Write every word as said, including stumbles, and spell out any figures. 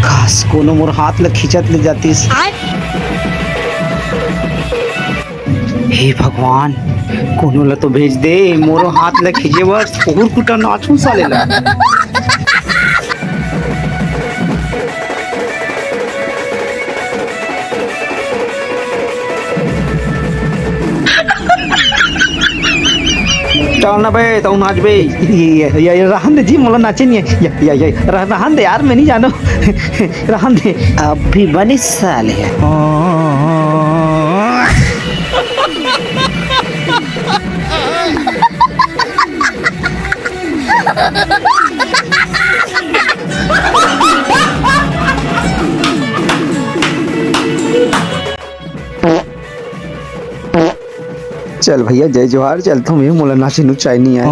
काश, कोनो मोर हाथ ल खींचत ले जातिस। हे भगवान, कोनो ल तो भेज दे, मोरो हाथ ल खींचे बर। कुकुर कुटा नाचू साले ल। चल ना बे, तू नाच बे। ये, ये, ये, ये रहन दे जी, मोला नाचे नहीं है। ये, ये, ये, रह-, रहन दे यार, मैं नहीं जानो। रहन दे। अभी बनी साले। चल भैया, जय जोहार, चलथों मैं, मोला नाचे नुचाए नहीं आए।